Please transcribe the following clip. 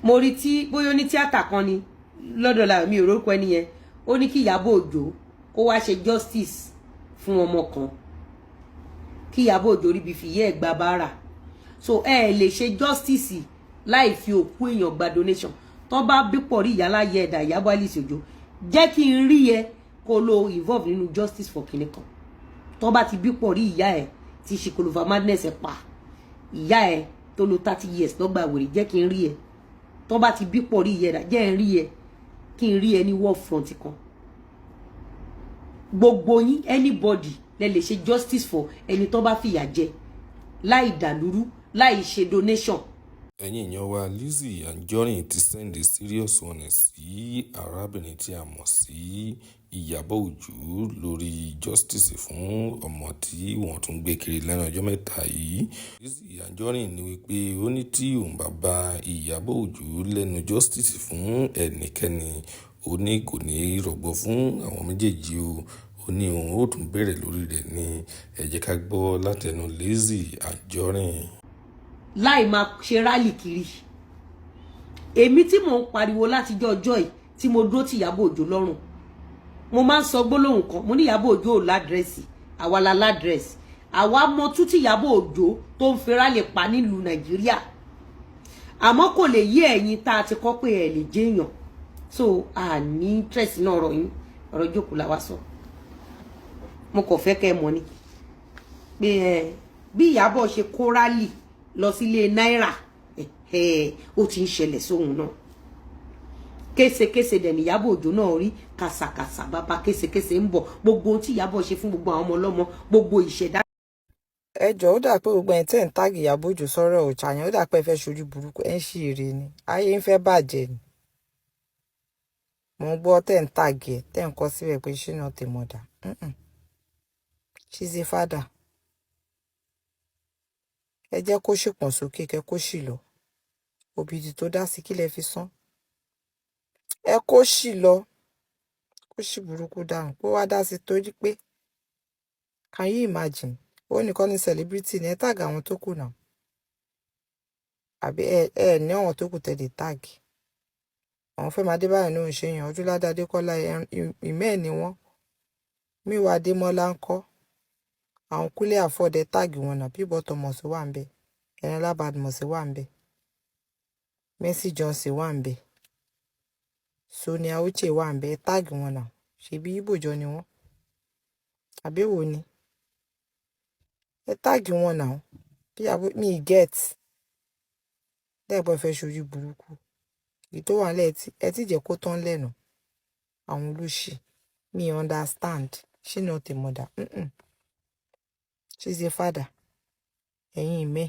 Mo rí tí bóyá ó ní tíátà kan ni lọ́dọ̀ la mi ò rórúkọ ẹni yẹn. Ó ní kí Ìyábọ̀ Òjó kó wá ṣe justice fún ọmọ kan, kí Ìyábọ̀ Òjó ríbi fìyẹ́ ẹ̀ gba báárà. So ẹ lè ṣe justice láì fi òkú èèyàn gba donation. Tó bá bí pọ̀ rí ìyá láyé ẹ̀dá Ìyábọ̀ Alice Òjó, jẹ́ kí n rí ẹ kó lo involve nínú justice for kinní kan. Tó bá ti bí pọ̀ rí ìyá ẹ̀ tí ṣìkòlòfà madness ẹ̀ pa ìyá ẹ̀ tó lo 30 years lọ́gbà wèrè, jẹ́ kí n rí ẹ. Tó bá ti bí pọ̀ rí ìyá ẹ̀dá, jẹ́ n rí ẹ, kí n rí ẹ ní war front kan. Gbogbo yín, anybody lẹ lè ṣe justice for ẹni tó bá fìyà jẹ láì dàlúrú, láì ṣe donation. Ẹ̀yin èèyàn wa, Lizzy Anjorin ti send serious warning sí arábìnrin tí a mọ̀ sí Ìyábọ̀ Òjó lórí justice fún ọmọ tí wọ́n tún gbé kiri lẹ́nu ọjọ́ mẹ́ta yìí. Lizzy Anjorin ní wípé ó ní tí òun bá bá Ìyábọ̀ Òjó lẹ́nu justice fún ẹnikẹ́ni, ó ní kò ní rọgbọ fún àwọn méjèèjì o. Ó ní òun ó tún bẹ̀rẹ̀ lórí rẹ̀ ní. Ẹ jẹ́ ká gbọ́ látẹnu Lizzy Anjorin. Láì máa ṣe rally kiri, èmi tí mò ń pariwo látijọ́ ọjọ́ yìí tí mo dúró tí Ìyábọ̀ Òjó lọ́rùn, mo máa ń sọ gbólóhùn kan. Mo ní Ìyábọ̀ Òjó ò l'address, àwa la l'address. Àwa mọ tún tí Ìyábọ̀ Òjó tó ń fi rally pa nílùú Nàìjíríà, àmọ́ kò lè yé ẹ̀yin tá a ti kọ́ pé ẹ̀ lè jẹ́yàn. So a ní interest náà. Ọ̀rọ̀ yín, ọ̀rọ̀ jókòó la wá sọ. Mo kàn fẹ́ kẹ́ ẹ mọ̀ ni pé ẹ bí Ìyábọ̀ ṣe kó rally lọ sílé náírà, ó ti ń ṣẹlẹ̀ sóhun náà. Késekése dẹ̀ ní Ìyábọ̀ Òjó náà rí kàsàkàsà, bàbá késekése ń bọ̀. Gbogbo ohun tí Ìyábọ̀ ṣe fún gbogbo àwọn ọmọ ọlọ́mọ, gbogbo ìṣẹ̀dá. Ẹ jọ, ó dà pé gbogbo ẹ̀ tẹ́ ń tag Ìyábọ̀ Òjó sọ̀rọ̀ ọ̀chà yẹn, ó dà pé ẹ fẹ́ ṣojú burúkú, ẹ̀ ń ṣì èrè ni, ayé ń fẹ́ bàjẹ́ ni. Mo ń gbọ́ tẹ́ ń tag ẹ̀, tẹ́ ń kọ síbẹ̀ pé she not a mother. She's a father. Ẹ jẹ́ kó ṣèpọ̀n sókè, kẹ́ kó sì lọ. Òbídì tó dá sí, kí lẹ fi san? Ẹ kó sì lọ, kó sì burúkú dáhùn, kó wá dá sí, torí pé can you imagine? Ó nìkan ní celebrity ní. Ẹ tag àwọn tó kù náà, àbí ẹ ní àwọn tó kù tẹ̀lé tag? Àwọn Fẹ́mi Adébáyọ̀ náà ń ṣe yàn, Ọdúnládé Adékọ́lá, ìmẹ́ẹ̀ ni wọ́n. Múyìwá Adémọ́lá ń kọ́? Àwọn Kúnlé Afod, tag wọn náà. Bímbọ́ Thomas wà ń bẹ̀, Ẹniọlá Badmus wà ń bẹ̀, Mercy Johnson wà ń bẹ̀, Sonia Uche wà ń bẹ̀. Tag wọn náà. Ṣebí Ìgbò jọ ni wọ́n, àbí èwo ni? Ẹ tag wọn náà. Bí mi get lẹ́ẹ̀pẹ́ fẹ́ ṣojú burúkú, èyí tó wà nílẹ̀, ẹ tí jẹ́ kó tán lẹ́nu àwọn olóṣì. Mi understand. She not a mother. She's a father. Ẹ̀yin ìmẹ́.